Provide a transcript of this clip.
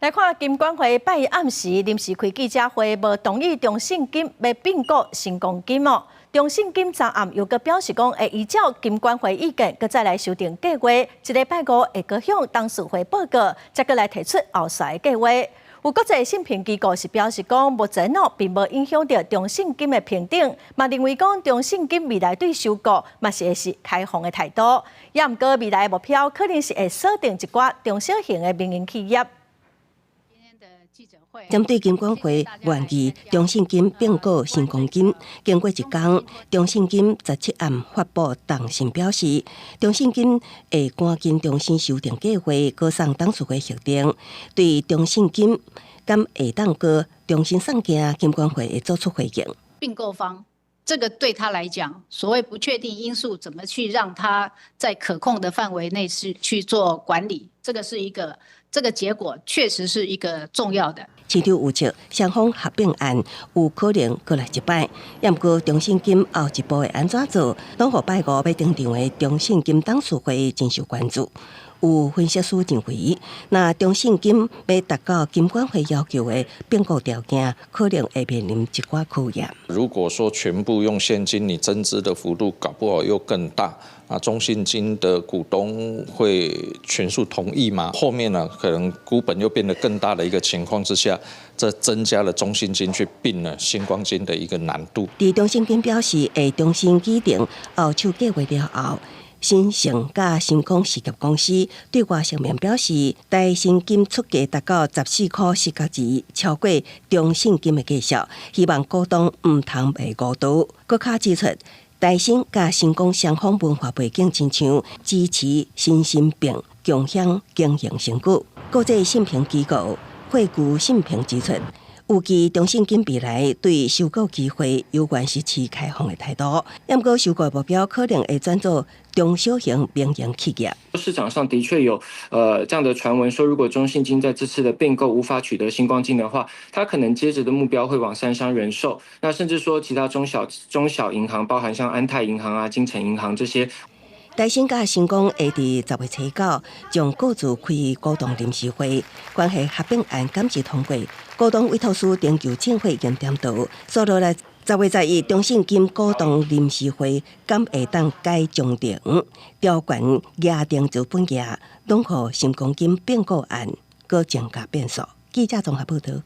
來看金管會拜一暗時臨時開記者會，無同意中信金欲併購新光金哦。中信金昨暗又閣表示講，會依照金管會意見，閣再來修訂計劃。這禮拜五會閣向董事會報告，才閣來提出後續的計劃。有國際信評機構是表示講，目前哦並無影響著中信金的評等，嘛認為講中信金未來對收購嘛是會是開放的態度。也毋過未來的目標可能是會鎖定一寡中小型的民營企業。針對金管會願意中信金併購新光金，經過一工，中信金17暗發布重訊表示，中信金會趕緊重新修訂計劃，閣送董事會核定。對中信金敢會當閣重新送件，金管會會做出回應。併購方，這個對他來講，所謂不確定因素，怎麼去讓他在可控的範圍內是去做管理，這個是一個，這個結果確實是一個重要的。市場預測雙方合併案有可能閣來一擺，毋過中信金後一步會按怎做，攏予拜五欲登場的中信金董事會真受關注。有分析師認為，若中信金欲達到金管會要求的併購條件，可能會面臨一寡考驗。如果說全部用現金，你增資的幅度搞不好又更大。那中信金的股東會全數同意嗎？後面呢，可能股本又變得更大的一個情況之下，這增加了中信金去併了新光金的一個難度。佇中信金表示會重新擬定後手計劃了後，新盛佮新光實業公司對外聲明表示，台新金出價達到14塊4角錢，超過中信金的價數，希望股東毋通被誤導。閣較指出，台新佮新光雙方文化背景親像，支持新新併共享經營成果。國際信評機構惠顧信評指出，預計中信金未來對收購機會猶原是持開放的態度，毋過收購目標可能會轉做中小型民營企業。市場上的確有這樣的傳聞，說如果中信金在這次的併購無法取得新光金的話，他可能接着的目標會往三商人壽，那甚至說其他中小銀行，包含像安泰銀行啊、金城銀行這些。台新佮新光會佇10月初9將各自開股東臨時會，關係合併案敢是通過，股東委託書徵求政會已經點到，所以來10月11中信金股東臨時會敢會當改章程，條權壓定資本額，攏予新光金併購案閣增加變數。記者綜合報導。